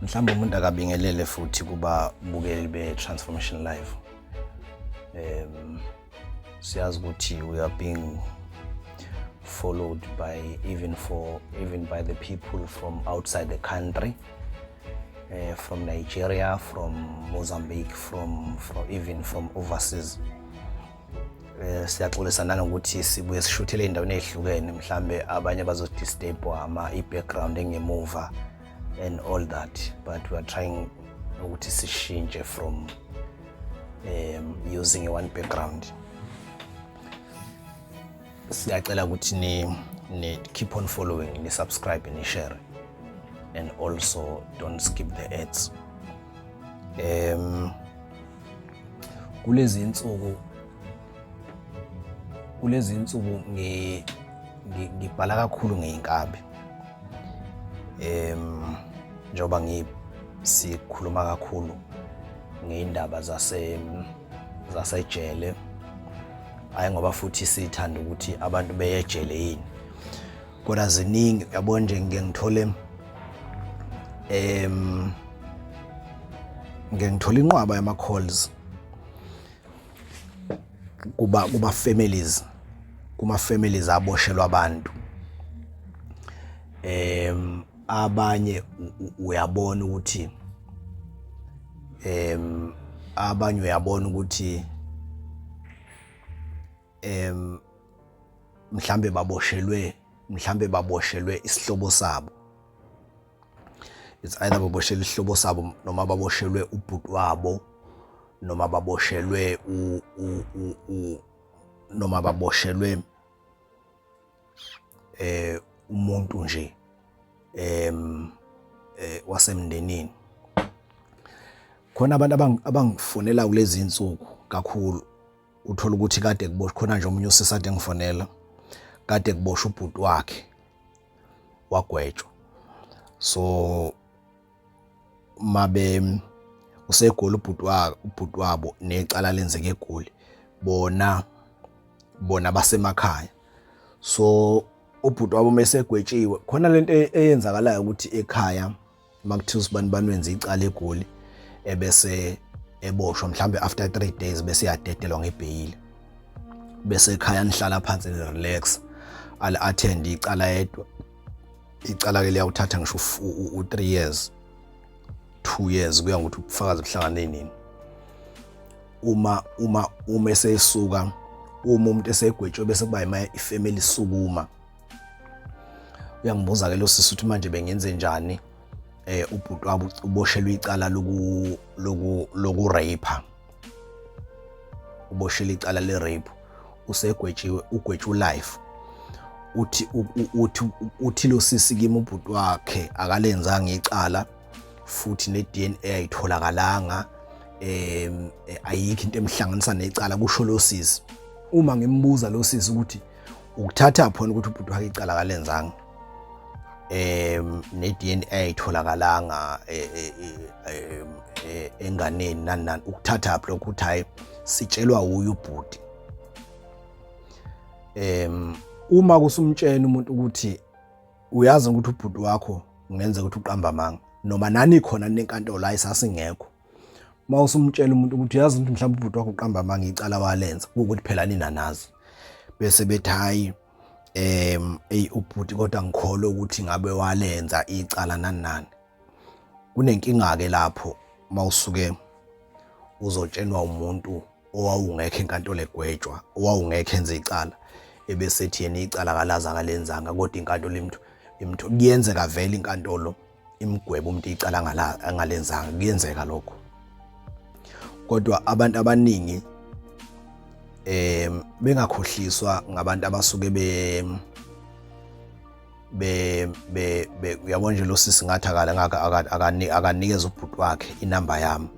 Mhlawumbe umuntu akabingelele futhi kubabukeli be-Transformation Live. Siyazi ukuthi we are being followed by even for even by the people from outside the country, from Nigeria, from Mozambique, from even from overseas. Siyaxolisa nanokuthi sibuye sishuthele ey'ndaweni ey'hlukene, mhlambe abanye bazodisturb ama i-background engemuva and all that, but we are trying ukuthi sishintshe from using a one background. Siyacela ukuthi ni keep on following, ni subscribe, ni share, and also don't skip the ads. Kulezi insuku ngibhala kakhulu ngeyinkabi, njengoba sikhuluma kakhulu ngeindaba zasejele, hayi ngoba futhi sithanda ukuthi abantu beyejele yini, kodwa ziningi, uyabona nje, ngike ngithole inqwaba yama calls kuba families, kuma families aboshelwa abantu. Abanye uyabona ukuthi abanye uyabona ukuthi mhlambe baboshelwe isihlobo sabo. It's either baboshelwe isihlobo sabo noma baboshelwe ubhuti wabo noma baboshelwe u, u, u, u noma baboshelwe umuntu nje wasemndenini. Khona abantu abangifonela kulezi insuku kakhulu, uthola ukuthi kade kuboshwe khona nje omunye usisi ade ngifonela, kade kuboshwe ubhuti wakhe, wagwetshwa. So mabe useGoli ubhuti wabo, necala lenzeke eGoli, bona basemakhaya. So ubhuti wabo mesegwetshiwe, khona lento eyenzakalayo ukuthi ekhaya makuthiwa usibani bani wenza icala eGoli, ebese eboshwa, mhlambe after 3 days bese yadedelwa ngebheyili, bese ekhaya nihlala phansi, ni relax, ali attend icala yedwa. Icala ke liyawuthatha ngisho u-3 years, 2 years, kuya ngokuthi ubufakazi buhlangane nini. Uma esesuka, uma umuntu esegwetshwe, bese kuba ima ifamily sukuma. Uyangibuza ke lo sisi ukuthi manje bengenze njani? Ubhuti wabo uboshelwe icala loku rape, uboshelwe icala le rape, usegwetshiwe, ugwetshwe life. Uthi lo sisi kimi ubhuti wakhe akalenzanga icala, futhi ne DNA ayitholakalanga, ayikho into emhlanganisa necala, kusho lo sisi. Uma ngimbuza lo sisi ukuthi ukuthatha phona ukuthi ubhuti wakhe icala kalenzanga, ne DNA ayitholakalanga enganeni, nani nani, ukuthatha phi lokho? Uthi hayi, sitshelwa uyu ubhuti. Uma kusumtshela umuntu ukuthi uyazi ukuthi ubhuti wakho kungenzeka ukuthi uqamba amanga, noma nani khona nenkantolo ayisasingekho, uma usumtshela umuntu ukuthi uyazi ukuthi mhlawumbe ubhuti wakho uqamba amanga, icala walenza, ukuthi phela nina nazi, bese bethi hayi, ey, ubhuti kodwa ngikholwa ukuthi ngabe walenza icala, nani nani. Kunenkinga ke lapho mawusuke uzotshenwa umuntu owawungekho enkantolo egwetshwa, owawungekho enze icala, ebesethi yena icala kalazi, akalenzanga, kodwa inkantolo imthu. Kuyenzeka vele inkantolo imgwebe umuntu icala angalenzanga, kuyenzeka lokho, kodwa abantu abaningi bengakhohliswa ngabantu abasuke be uyabona nje, lo sisi ngathi akanikeza ubhuti wakhe inamba yami,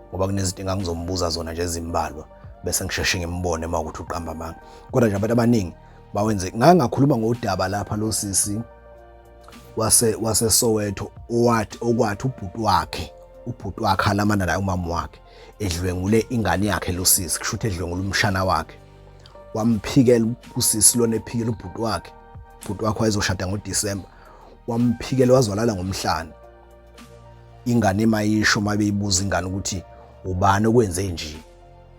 ngoba kunezinto engangizombuza zona nje ezimbalwa, bese ngisheshe ngimbone uma ukuthi uqamba amanga. Kodwa nje abantu abaningi bawenze. Ngake ngakhuluma ngodaba lapha lo sisi wase Soweto owathi okwathi ubhuti wakhe alamana naye umama wakhe edlwengule ingane yakhe lo sisi, kusho ukuthi edlwengule umshana wakhe. Wamphikela usisi lona, ephikela ubhuti wakhe. Ubhuti wakhe wayezoshada ngoDisemba. Wamphikela wazwalala ngomhlane. Ingane mayisho mabeyibuza ingane ukuthi ubani okwenze nje,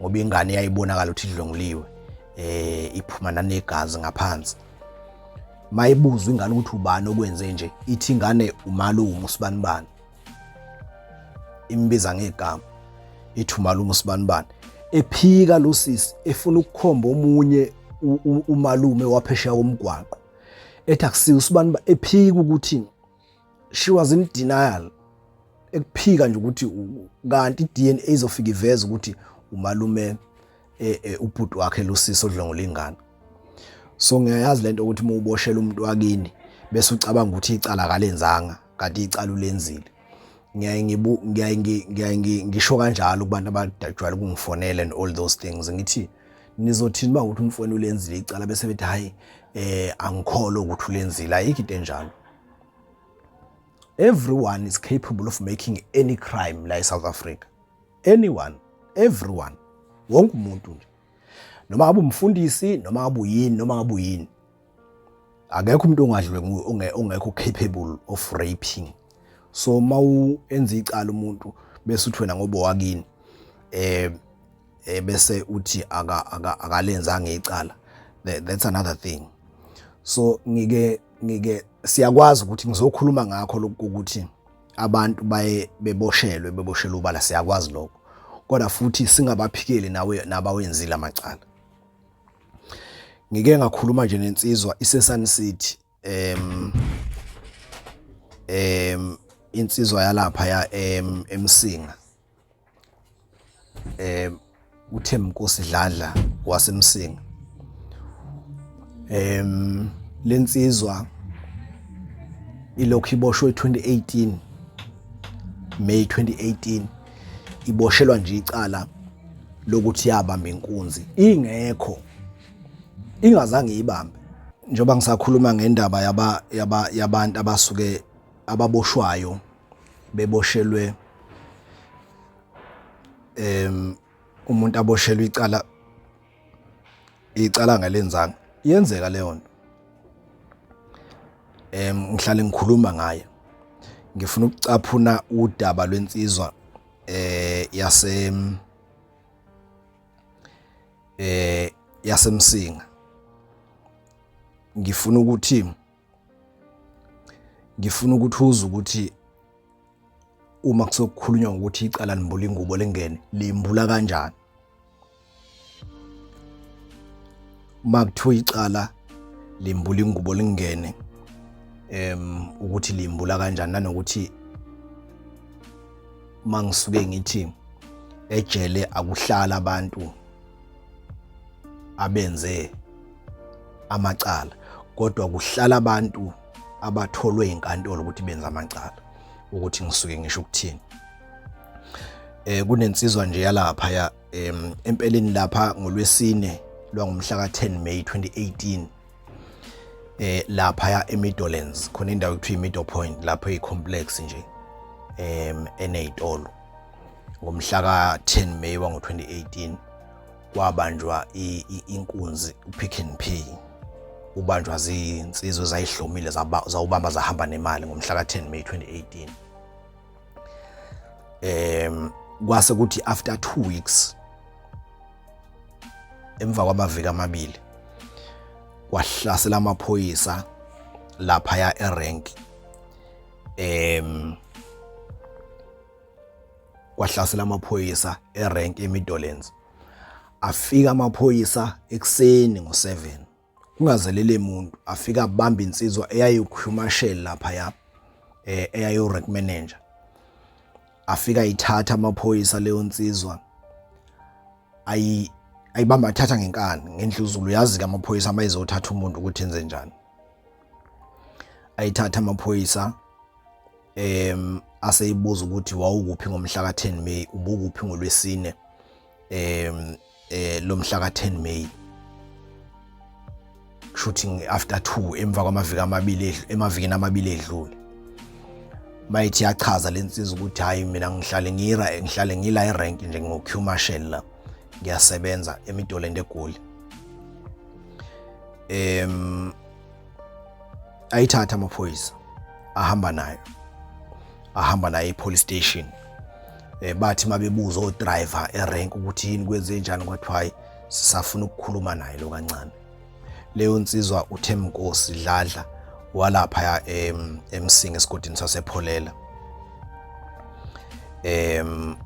ngoba ingane yayibonakala ukuthi idlwenguliwe, iphuma nanegazi ngaphansi. Mayibuzwa ingane ukuthi ubani okwenze nje, ithi ingane umalume usibanibani, imbiza ngegama, ithi umalume usibanibani. Ephika lo sisi, efuna ukukhomba omunye umalume waphesheya komgwaqo, ethi akusiwo usibanibani, ephika ukuthi she was in denial, ekuphika nje ukuthi kanti i-DNA izofika iveze ukuthi umalume ubhuti wakhe lo sisi odlwengula ingane. So ngiyayazi lento ukuthi uma uboshela umuntu wakini bese ucabanga ukuthi icala akalenzanga, kanti icala ulenzile. Ngiyaye ngibu ngiyaye ngiyaye ngisho kanjalo kubantu abajwayele ukungifonela and all those things, ngithi nizothini uma ukuthi umfowenu ulenzile icala, bese bethi hayi angikholwa ukuthi ulenzile. Ayikho into enjalo. Everyone is capable of making any crime la eSouth Africa. Anyone, everyone, wonke umuntu nje, noma ngabe umfundisi, noma ngabe uyini, noma ngabe uyini, akekho umuntu ongadlwe ongekho capable of raping. So mawu enza icala umuntu bese uthi wena ngoba wakini bese uthi akalenzanga icala, that's another thing. So ngike siyakwazi ukuthi ngizokhuluma ngakho lokhu ukuthi abantu baye beboshelwe ubala, siyakwazi lokho, kodwa futhi singabaphikeli nawe nabawenzile amacala. Ngike ngakhuluma nje nensizwa iseSun City, em em insizwa yalapha ya eMsinga, uThemnkosi Dladla waseMsinga. Lensizwa ilokhu iboshwe 2018, May 2018, iboshelwa nje icala lokuthi yabamba inkunzi ingekho, ingazange ibambe. Njengoba ngisakhuluma ngendaba yaba yaba yabantu abasuke ababoshwayo beboshelwe, umuntu aboshelwe icala ngalenzanga, iyenzeka leyo nto. Ngihlale ngikhuluma ngaye. Ngifuna ukucaphuna udaba lwensizwa yaseMsinga. Ngifuna ukuthi uze ukuthi uma kusokukhulunywa ngokuthi icala limbula ingubo lingene, limbula kanjani? Uma kuthiwa icala limbula ingubo lingene, ukuthi limbula kanjani, nanokuthi mangisuke ngithi ejele akuhlala abantu abenze amacala, kodwa kuhlala abantu abatholwe inkantolo ukuthi benze amacala, ukuthi ngisuke ngisho ukuthini. Kunensizwa nje yalapha ya empeleni lapha ngolwesine lwangomhla ka-10 May 2018, lapha ya eMidlands, khona indawo ekuthiwa iMiddle Point lapho, i-complex nje enezitolo. Ngomhla ka-10 May wango-2018 kwabanjwa inkunzi uPick n Pay, ubanjwa zinsizwa ezayihlomile, zawubamba, zahamba nemali ngomhla ka-10 May 2018. Kwase kuthi after 2 weeks, emva kwamaviki amabili, kwahlasela amaphoyisa laphaya erank, kwahlasela amaphoyisa erank eMidlands. Afika amaphoyisa ekuseni ngo7 kungazelele umuntu, afika abamba insizwa eyayiqueue marshal lapha ya eyayi rank manager. Afika ithatha amaphoyisa leyo nsizwa, ayibamba, athatha ngenkani ngendluzulu. Yazi ke amaphoyisa uma ezothatha umuntu ukuthi enze njani. Ayithatha amaphoyisa, aseyibuza ukuthi wawukuphi ngomhla ka-10 May, ubukuphi ngolwesine lo mhla ka-10 May, shooting after 2, emva kwamaviki amabili, emavikini amabili edlule. Mayithi yachaza lensizwa ukuthi hayi, mina ngihlale ngila erank nje, ngo-queue marshal la, ngiyasebenza eMidolend eGoli. Ayithatha amaphoyisa. Ahamba nayo, ahamba naye e-police station. Bathi mabebuza o-driver erank ukuthi yini, kwenze njani, kwathiwa hayi, sisafuna ukukhuluma naye lo kancane. Leyo nsizwa uThemnkosi Dladla walapha eMsinga, esigodini sasePholela. em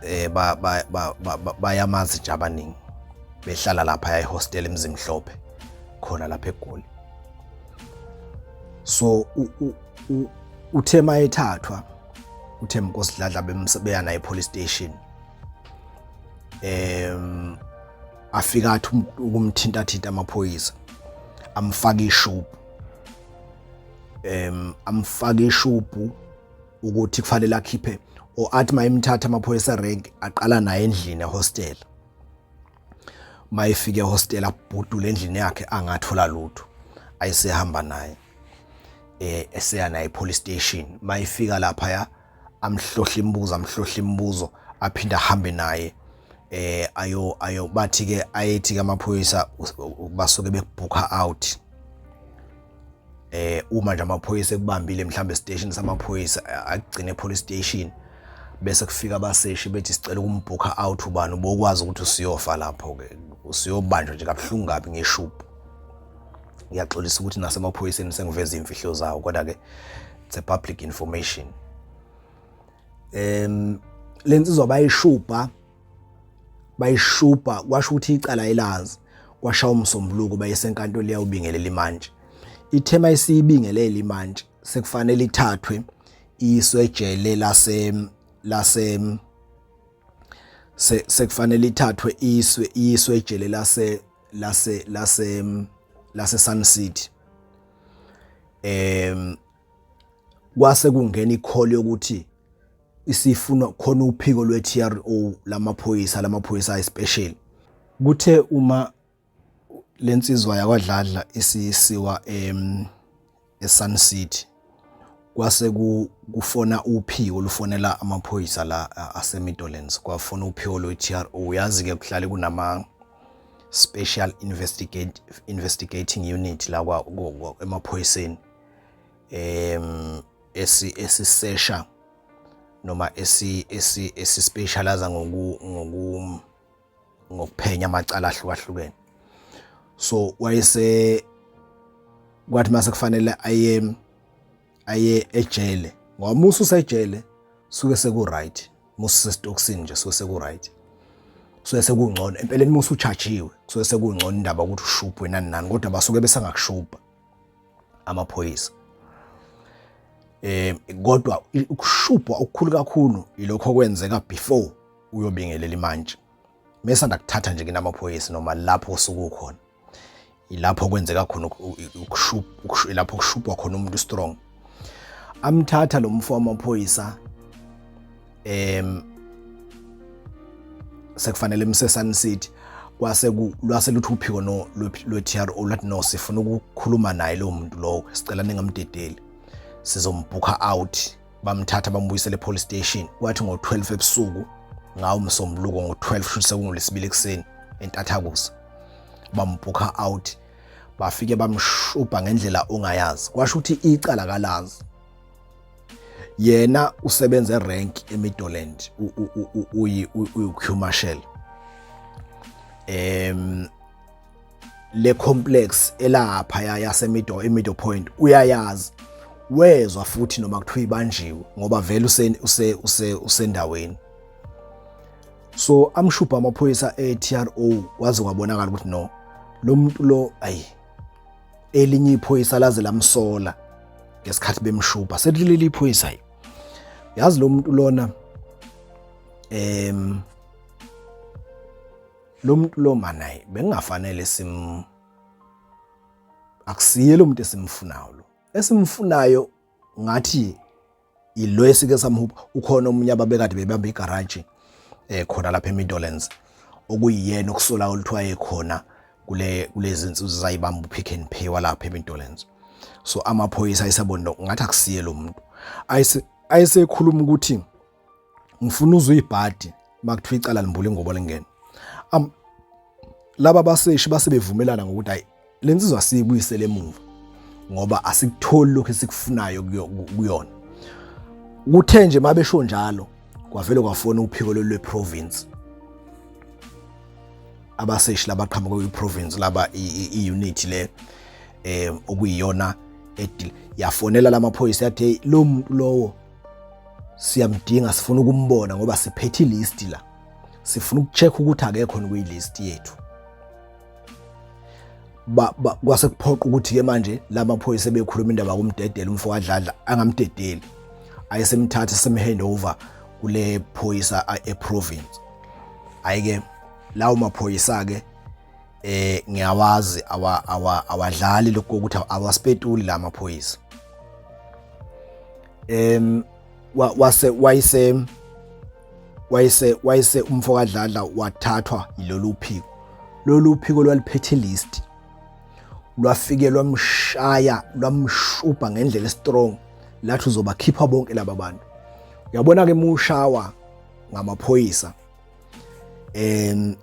eh ba ba bayamazi nje abaningi, behlala lapha ehostel eMzimhlophe khona lapha eGoli. So uthe mayethathwa uThemnkosi Dladla, beya naye police station, afika athi ukumthinta thinta amaphoyisa, amfaka ishubhu, amfaka ishubhu ukuthi kufanele akhiphe o athi mayimthatha amaphoyisa rank, aqala naye endlini ehostel. Mayifika ehostel, abhudule endlini yakhe, angathola lutho. Ayisehamba naye, eseya naye police station. Mayifika lapha ya, amhlohla imibuzo, amhlohla imibuzo, aphinde ahambe naye ayo bathi ke, ayethi ke amaphoyisa basuke bekubooka out. Uma nje amaphoyisa ekubambile mhlambe station samaphoyisa, agcine police station, bese kufika abaseshi bethi sicela ukumbooka out ubani, ubokwazi ukuthi usiyofa lapho ke, usiyobanjwa nje kabuhlungu kabi ngeshubhu. Ngiyaxolisa ukuthi nasemaphoyiseni sengiveza imfihlo zawo, kodwa ke it's a public information. Lensizwa bayishubha, bayishubha, kwasho ukuthi icala elazi. Kwashaya uMsombuluko, bayesenkantolo iyawubingelela imantshi. Ithema isiyibingelela imantshi, sekufanele ithathwe iyiswe ejele lase sekufanele ithathwe iyiswe ejele lase Sun City. Kwase kungena icall yokuthi isifuna khona uphiko lwe-TRO lamaphoyisa ayispecial. Kuthe uma lensizwa yakwaDladla isisiwa eSun City, kwase kufona uphiko lufonela amaphoyisa la aseMidlands, kwafona uphiko lwe-TRO. Uyazi ke kuhlale kunama special investigating unit la kwa emaphoyiseni esisesha noma esi specialize ngokuphenya amacala ahlukahlukene. So wayese kwathi mase kufanele aye ejele, ngoba musu usejele suke seku right, musu sesitokisini nje suke seku right, suke sekungcono empeleni. Musu uchajiwe kusuke sekungcono indaba ukuthi ushupwe nani nani, kodwa basuke besangakushupha amaphoyisa. Kodwa ukushupha okukhulu kakhulu ilokho okwenzeka before uyobingelela imantshi, mesanda kuthatha nje kinamaphoyisa noma lapho osuke ukhona, ilapho kwenzeka khona ukushupha, ilapho kushupwa khona umuntu strong. Amthatha lo mfo wamaphoyisa, sekufanele emse Sun City. Kwase lwase luthi uphiko no lwe-TRO lathi, "No, sifuna ukukhuluma naye lo muntu lowo, sicela ningamdedeli, sizombooka out." Bamthatha bambuyisele epolice station. Kwathi ngo-12 ebusuku ngawo uMsombuluko, ngo-12 shuthi sekungolesibili ekuseni entathakusa, bambooka out. Bafike bamshubha ngendlela ongayazi, kwasho ukuthi icala kalazi. Yena usebenza erank eMidland, uyi queue marshal le complex elapha yaseMiddle, eMiddle Point, uyayazi. Wezwa futhi noma kuthiwa ibanjiwe, ngoba vele use use use usendaweni. So amshubha amaphoyisa e-TRO, waze kwabonakala ukuthi no, lo muntu lo ayi. Elinye iphoyisa laze lamsola ngesikhathi bemshubha, sethi leli iphoyisa, "Hayi, yazi lo muntu lona, lo muntu lo manayi bengafanele sim akusiye lo muntu esimfunayo, lo esimfunayo ngathi ilo esike samhupha." Ukhona omunye ababekade bebamba igaraji khona lapha eMidlands, okuyiyena okusola oluthiwa ekhona kulezi insuku zayibamba uPick and Pay walapha eMidlands. So amaphoyisa ayisabona ngathi akusiye lo muntu. Ayisekhuluma ukuthi ngifuna uzwe ibhadi makuthiwa icala limbula ingobo lingena. Laba baseshi base bevumelana ngokuthi hayi, lensizwa siyibuyisele emuva. Ngoba asikutholi lokho esikufunayo kuyona. Kuthe nje mabesho njalo, kwavele kwafona uphiko lwe-province, abaseshi labaqhamuka kwi-province laba, i-unit le okuyiyona yafonela lamaphoyisa, yathi lo muntu lowo siyamdinga, sifuna ukumbona ngoba siphethe ilist la, sifuna ukucheck ukuthi akekho kuyilist yethu. Kwase kuphoqa ukuthi ke manje lamaphoyisa ebekhuluma indaba kumdedela umfo kaDladla angamdedeli, ayesemthatha semhand over kule phoyisa eprovince. Ayike lawo maphoyisa ke, ngiyawazi, awa awa awadlali lokho ukuthi awaspetuli la maphoyisa. Wase wayise wayese wayese umfo kaDladla wathathwa yilolu phiko. Lolu phiko lwaliphethe list, lwafike lwamshaya, lwamshubha ngendlela estrong, lathi uzobakhipha bonke laba bantu. Uyabona ke mushawa ngamaphoyisa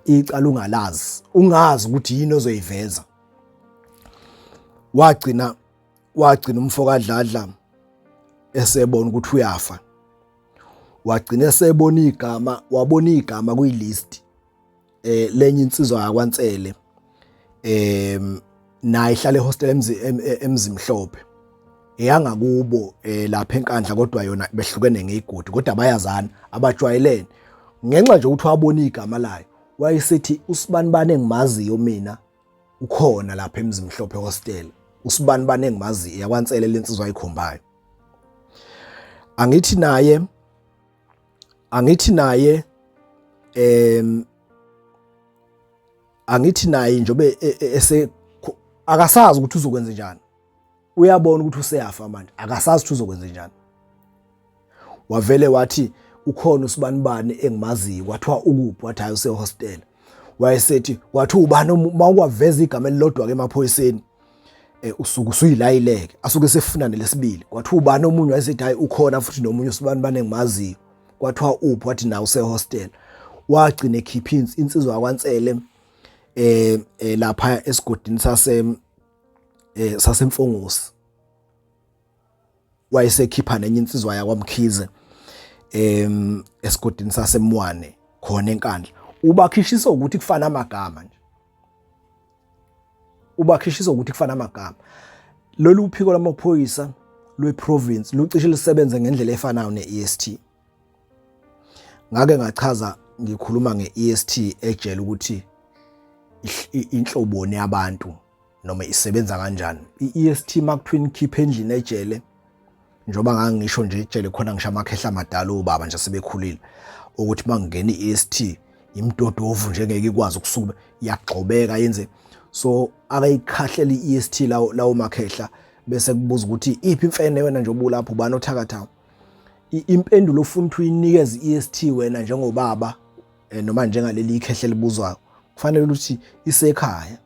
icala ungalazi, ungazi ukuthi yini ozoyiveza. Wagcina umfo kaDladla esebona ukuthi uyafa, wagcina esebona igama, wabona igama kuyilist lenye insizwa yakwaNsele, naye ihlala ehostel eMzimhlophe, eyangakubo lapha eNkandla, kodwa yona behlukene ngeyigodi, kodwa bayazana, abajwayelene. Ngenxa nje ukuthi wabona igama layo, wayesethi usibanibani engimaziyo mina ukhona lapha eMzimhlophe hostel, usibanibani engimaziyo yakwaNsele, lensizwa ayikhombayo. Angithi naye njobe ese akasazi ukuthi uzokwenza njani, uyabona ukuthi useyafa manje, akasazi ukuthi uzokwenza njani. Wavele wathi ukhona usibanibani engimaziyo. Kwathiwa ukuphi? Wathi hayi, usehostel. Wayesethi, wathi ubani? Mawukwaveza igama elilodwa ke emaphoyiseni, usuke usuyilayileke, asuke sefuna nelesibili. Kwathiwa ubani omunye? Wayesethi hayi, ukhona futhi nomunye usibanibani engimaziyo. Kwathiwa uphi? Wathi nawe usehostel. Wagcina ekhipha insizwa yakwaNsele lapha esigodini saseMfongosi, wayesekhipha nenye insizwa yakwaMkhize esigodini saseMwane khona eNkandla. Ubakhishiswa ukuthi kufana amagama nje, ubakhishiswa ukuthi kufana amagama. Lolu phiko lamaphoyisa lwe-province lucishe lisebenze ngendlela efanayo ne-EST. Ngake ngachaza ngikhuluma nge-EST ejele ukuthi inhloboni yabantu noma isebenza kanjani i-EST. Makuthiwa inikhipha endlini ejele, njengoba ngangisho nje, ejele khona ngisho amakhehla amadala, obaba nje sebekhulile, ukuthi mangena i-EST imdodovu nje ngeke ikwazi ukusuka, iyagxobeka yenze so. Akayikhahlela i-EST lawo makhehla, bese kubuza ukuthi iphi imfene wena nje obulapho, ubani othakathayo? Impendulo ofuna ukuthi uyinikeze i-EST wena njengobaba, noma njengaleli ikhehle elibuzwayo, kufanele ukuthi isekhaya.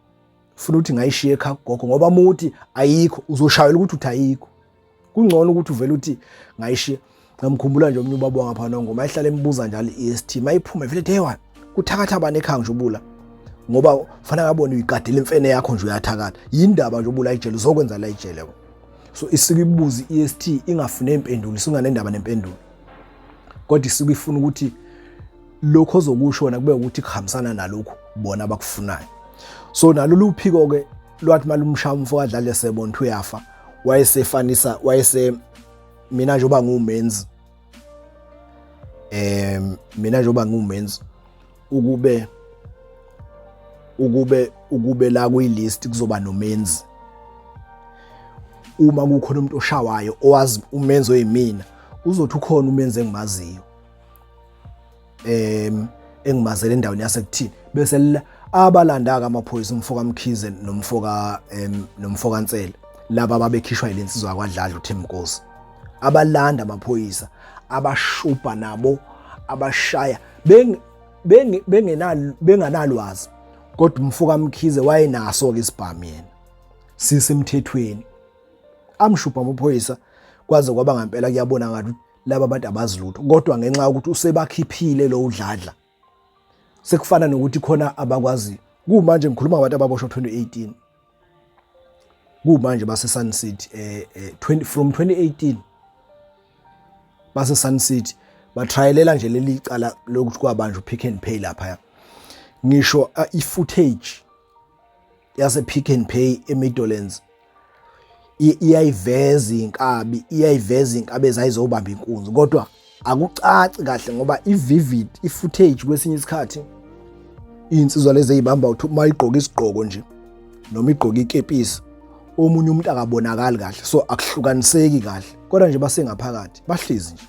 Ufuna ukuthi ngayishiya ekhaya kugogo, ngoba uma uthi ayikho uzoshayela ukuthi uthi ayikho. Kungcono ukuthi uvele uthi ngayishiya. Ngamkhumbula nje omunye ubaba wangapha nongoma, ayihlala embuza njalo i-EST mayiphuma vele, hey wena, kuthakatha bani ekhaya nje ubula? Ngoba fanele abone uyigadela imfene yakho nje, uyathakatha, yindaba nje ubula ijele, uzokwenza la ijele. So isuke ibuza i-EST ingafune impendulo, isunganendaba nempendulo, kodwa isuke ifuna ukuthi lokho ozokusho wena kube ukuthi kuhambisana nalokhu bona abakufunayo. So nalolu phiko ke lwathi malumshaya umfo kaDladla sebona ukuthi uyafa, wayesefanisa, wayese mina njengoba ngiwumenzi mina njengoba ngiwumenzi, ukube la kuyilist kuzoba nomenzi, uma kukhona umuntu oshawayo owazi umenzi oyimina, uzothi ukhona umenzi engimaziyo, engimazela endaweni yasekuthini. Bese abalanda-ke amaphoyisa umfo kaMkhize nomfo kaNsele, laba ababekhishwa yilensizwa yakwaDladla uThembinkosi. Abalanda amaphoyisa, abashubha nabo, abashaya bengenalwazi, kodwa umfo kaMkhize wayenaso-ke isibhamu yena sisemthethweni, amshubha amaphoyisa kwaze kwaba ngempela kuyabona ngathi laba bantu abazi lutho. Kodwa ngenxa yokuthi usebakhiphile lo udladla, sekufana nokuthi khona abakwazi. Kumanje ngikhuluma ngabantu ababoshwa 2018. Kumanje base Sun City 20 from 2018 base Sun City, batrayelela nje leli cala lokuthi kwabanjwa Pick and Pay lapha. Ngisho i-footage yase Pick and Pay eMidlands iyayiveza inkabi, iyayiveza inkabi ezayizobamba inkunzi, kodwa akucaci kahle ngoba i-vivid i-footage kwesinye isikhathi iy'nsizwa lezi ey'bamba uthi uma igqoke isigqoko nje noma igqoke ikepisi, omunye umuntu akabonakali kahle, so akuhlukaniseki kahle, kodwa nje basengaphakathi bahlezi nje.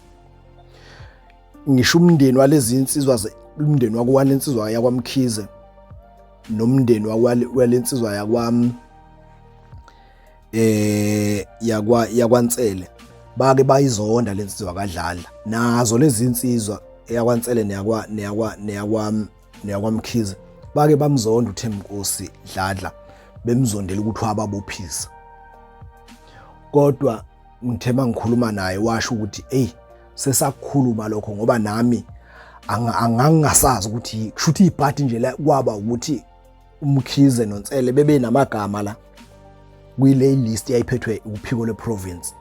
Ngisho umndeni walezi insizwa, umndeni wakwale nsizwa yakwaMkhize nomndeni wakwale nsizwa yakwam eh yakwa yakwaNsele bake bayizonda lensizwa kaDladla. Nazo lezi insizwa eyakwaNsele neyakwaMkhize bake bamzonda uThembinkosi Dladla, bemzondela ukuthi wababophisa. Kodwa ngithe mangikhuluma naye washo ukuthi, "Ey, sesakukhuluma lokho ngoba nami angangasazi ukuthi kushuthi ibhadi nje la kwaba ukuthi uMkhize noNsele bebe namagama la kuyile list yayiphethwe uphiko leprovince,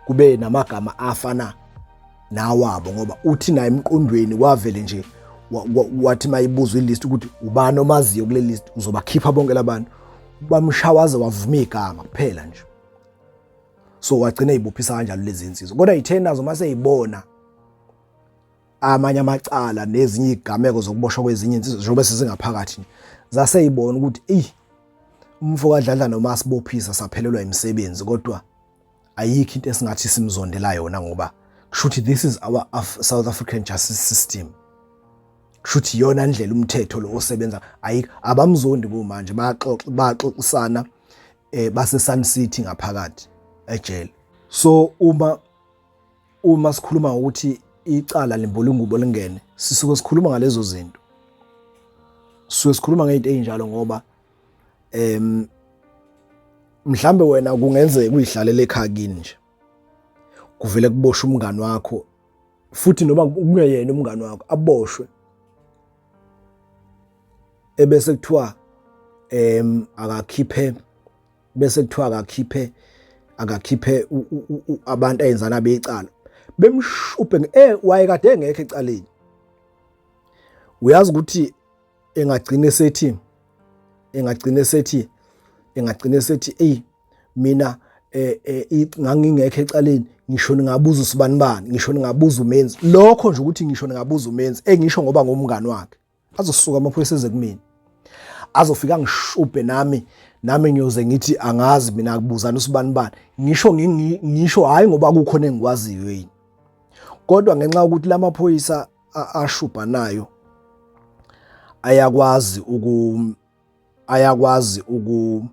kube namagama afana nawabo." Ngoba uthi naye emqondweni kwavele nje wathi mayibuzwa ilist ukuthi ubani omaziyo kule list, uzobakhipha bonke labantu, bamshawaze wavuma igama kuphela nje. So wagcina ezibophisa kanjalo lezi insizwa. Kodwa yithe nazo mase eyibona amanye amacala nezinye izigameko zokuboshwa kwezinye insizwa njengoba sezingaphakathi nje, zaseyibona ukuthi eyi, umfo kaDladla noma asibophisa saphelelwa imisebenzi, kodwa ayikho into esingathi simzondela yona, ngoba kushuthi this is our South African justice system, kushuthi iyona ndlela umthetho lo osebenza. Ayikho, abamzondi kumanje, bayaxoxa, baxoxisana base Sun City ngaphakathi ejele. So uma sikhuluma ngokuthi icala limbula ingubo lingene, sisuke sikhuluma ngalezo zinto, sisuke sikhuluma ngey'nto ey'njalo, ngoba mhlambe wena kungenzeka uyihlalela ekhaya kini nje, kuvele kuboshwe umngani wakho, futhi noma kungeyena umngani wakho, aboshwe, ebese kuthiwa akakhiphe, bese kuthiwa akakhiphe abantu ayenzana becala, bemshubhe wayekade engekho ecaleni. Uyazi ukuthi engagcine sethi, "Ey, mina ngangingekho ecaleni, ngisho ningabuza usibani bani, ngisho ningabuza uMenzi." Lokho nje ukuthi ngisho ningabuza uMenzi, engisho ngoba ngumngani wakhe, azosuka amaphoyisa eze kumina, azofika ngishubhe nami ngiyoze ngithi angazi mina, kubuzana usibani bani. Ngisho ngisho hayi ngoba kukhona engikwaziyo yini, kodwa ngenxa yokuthi lamaphoyisa ashubha nayo ayakwazi uku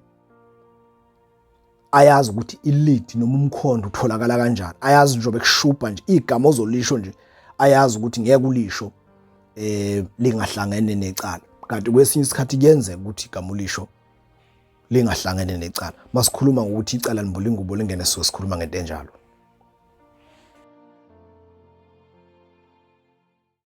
ayazi ukuthi i-lead noma umkhondo utholakala kanjani, ayazi njengoba ekushubha nje igama ozolisho nje, ayazi ukuthi ngeke ulisho lingahlangene necala. Kanti kwesinye isikhathi kuyenzeka ukuthi igama ulisho lingahlangene necala. Masikhuluma ngokuthi icala limbula ingubo lingene, so sikhuluma ngento enjalo.